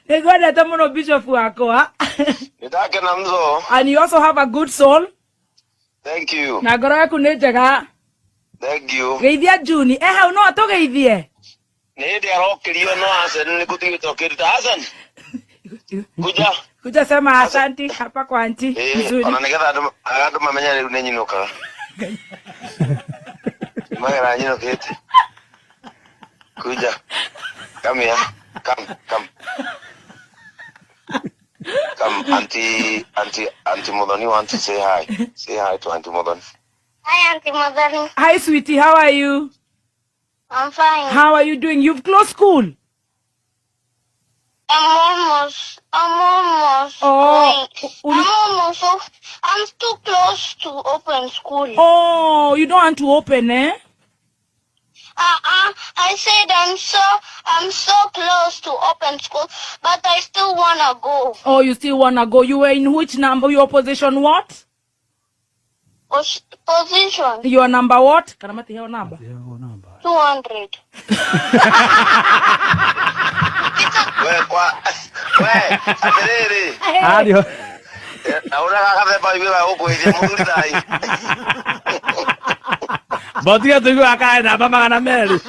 Nĩngwendete mũno, bishop wakwa. Nĩndakena mzo. And you also have a good soul. Thank you. Na ngoro yaku nĩ njega. Thank you. Geithia Juni e hau, no atũgeithie. Nĩ hĩndĩ arokĩrio, no Hassan nĩ gũtigĩte ũkĩruta. Hassan, kuja. Kuja sema asanti hapa kwa auntie. Mzuri. Ona nĩgetha andũ mamenye rĩu nĩ nyinũkaga. Magera nyinũkĩte. Kuja. Come here. Come, come. Come, Auntie Muthoni want to say hi. Say hi to Auntie Muthoni. Hi, Auntie Muthoni. Hi, sweetie, how are you? I'm fine. How are you doing? You've closed school? I'm almost Oh, going. I'm almost, so, I'm too close to open school. Oh, you don't want to open, eh? I said I'm so close to open school, but I still wanna go. Oh, you still wanna go. You were in which number? Your position what? Position. Your number what? Kana matiheo number? 200. We kwa we atiriri. Ario. Na ũrĩa gagathemba wĩra gũkũithia mũthuri thai. Botiga tũiguaga kaĩ namba 200.